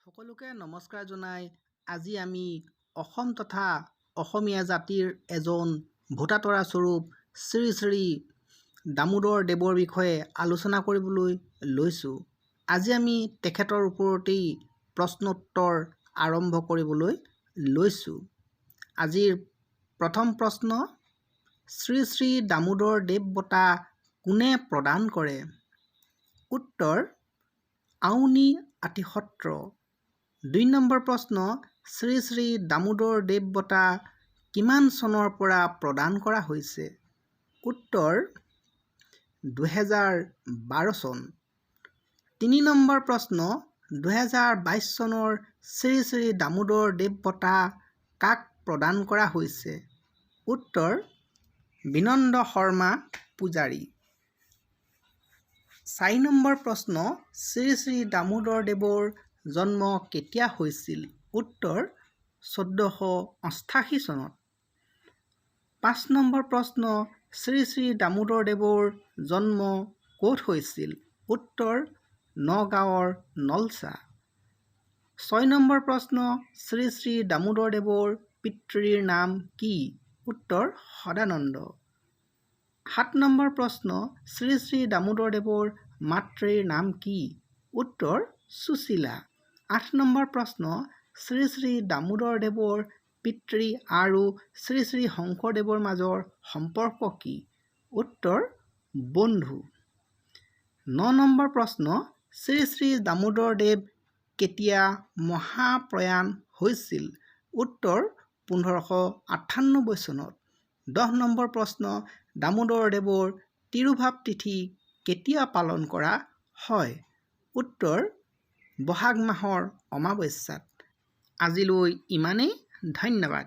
সকলোকে নমস্কাৰ জনাই আজি আমি অসম তথা অসমীয়া জাতিৰ এজন ভোটাতৰা স্বৰূপ শ্ৰী শ্ৰী দামোদৰ দেৱৰ বিষয়ে আলোচনা কৰিবলৈ লৈছোঁ। আজি আমি তেখেতৰ ওপৰতেই প্ৰশ্নোত্তৰ আৰম্ভ কৰিবলৈ লৈছোঁ। আজিৰ প্ৰথম প্ৰশ্ন, শ্ৰী শ্ৰী দামোদৰ দেৱ বঁটা কোনে প্ৰদান কৰে? উত্তৰ, আউনীআটী সত্ৰ। 2 নম্বৰ প্ৰশ্ন, শ্ৰী শ্ৰী দামোদৰ দেৱ বঁটা কিমান চনৰ পৰা প্ৰদান কৰা হৈছে? উত্তৰ, 2012 চন। 3 নম্বৰ প্ৰশ্ন, 2022 চনৰ শ্ৰী শ্ৰী দামোদৰ দেৱ বঁটা কাক প্ৰদান কৰা হৈছে? উত্তৰ, বিনন্দ শৰ্মা পূজাৰী। 4 নম্বৰ প্ৰশ্ন, শ্ৰী শ্ৰী দামোদৰ দেৱৰ জন্ম কেতিয়া হৈছিল? উত্তৰ, 1488 চনত। 5 নম্বৰ প্ৰশ্ন, শ্ৰী শ্ৰী দামোদৰ দেৱৰ জন্ম ক'ত হৈছিল? উত্তৰ, নগাঁৱৰ নলচা। 6 নম্বৰ প্ৰশ্ন, শ্ৰী শ্ৰী দামোদৰ দেৱৰ পিতৃৰ নাম কি? উত্তৰ, সদানন্দ। 7 নম্বৰ প্ৰশ্ন, শ্ৰী শ্ৰী দামোদৰ দেৱৰ মাতৃৰ নাম কি? উত্তৰ, সুশীলা। 8 নম্বৰ প্ৰশ্ন, শ্ৰী শ্ৰী দামোদৰ দেৱৰ পিতৃ আৰু শ্ৰী শ্ৰী শংকৰদেৱৰ মাজৰ সম্পৰ্ক কি? উত্তৰ, বন্ধু। 9 নম্বৰ প্ৰশ্ন, শ্ৰী শ্ৰী দামোদৰ দেৱ কেতিয়া মহাপ্ৰয়াণ হৈছিল? উত্তৰ, 1598 চনত। 10 নম্বৰ প্ৰশ্ন, দামোদৰ দেৱৰ তিৰোভাৱ তিথি কেতিয়া পালন কৰা হয়? উত্তৰ, বহাগ মাহৰ অমাৱস্যাত। আজিলৈ ইমানেই, ধন্যবাদ।